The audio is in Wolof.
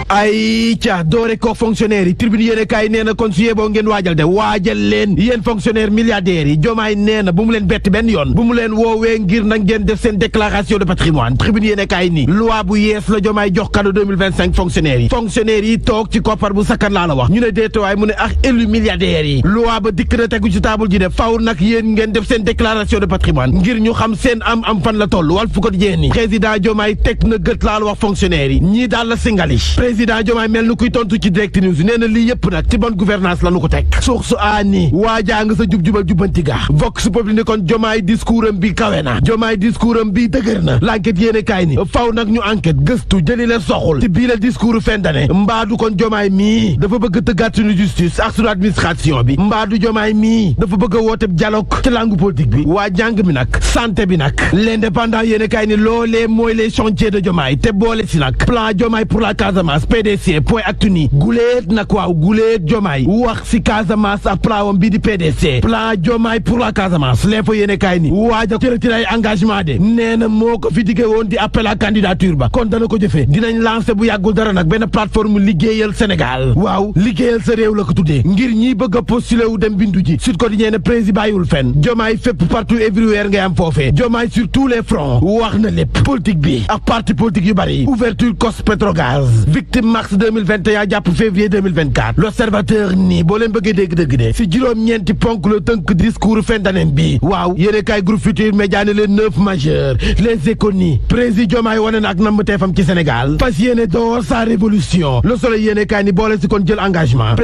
ay ca doore ko fonctionnaire yi tribune yéene kaay nee na kon su yeboo ngeen waajal de waajal leen yéen fonctionnaire milliardaires yi Diomaye nee na bu mu leen bett benn yoon bu mu leen woowee ngir nag ngeen def seen déclaration de patrimoine tribune yéene kaay ni loi bu yees la Diomaye jox cadeau 2025 fonctionnaires yi toog ci koppar bu sakkan laa la wax ñu ne déetuwaay mu ne ak élu milliardaires yi loi ba dikk na tegu ci table ji de faw nag yéen ngeen def seen déclaration de patrimoine ngir ñu xam seen am fan la toll wal fu ko jeen ni président Diomaye teg na gët laa la wax fonctionnaires yi ñii daal la singali président Diomaye mel ni kuy tontu ci direct news nee na lii yëpp nag ci bonne gouvernance la nu ko teg source a ni waajaa nga sa jub-jubal jubbanti ga vox populi ni kon Diomaye discours am bi kawe na Diomaye discours am bi dëgër na l'enquête yéene kaay ni faw nag ñu enquête gëstu jëli leen soxul ci bii la discours fin d'année mbaadu kon Diomaye mii dafa bëgg tëggaat suñu justice ak suñu administration bi mbaadu Diomaye mii dafa bëgg a woote dialogue ci langue politique bi waa jàng mi nag santé bi nag l'indépendant yéene kaay ni loolee mooy les chantiers de Diomaye te boole si nag plan Diomaye pour la Casamance PDC point actu ni guléet nag waaw guléet Diomaye wax si Casamance ak plan wam bii di PDC plan Diomaye pour la Casamance l'info yéene kaay ni waaja jëlati ay engagement de nee na moo ko fi diggee woon di appel à candidature ba kon dana ko jëfee dinañ lancer bu yàggul dara nag benn plateforme liggéeyal Sénégal waaw liggéeyal sa réew la ko tuddee ngir ñiy bëgg a postuler wu dem bindu ji Sud Quotidien ne président bàyyiwul fenn Diomaye fépp partout everywhere ngay am foofee Diomaye sur tous les fronts wax na lépp politique bi ak parti politique yu bari ouverture COS Petrogaz victime mars 2021 jàpp février 2024 l'observateur nii boo leen bëggee dégg dëgg de si juróom-ñeenti ponk la tënk discours fin d'année bi waaw yéene kaay groupe Futurs Médias ne les 9 majeurs les économies président Diomaye wane na ak namm teefam ci Sénégal fas yéene door sa révolution Le Soleil yéene kaay ni boole si kon jël engagement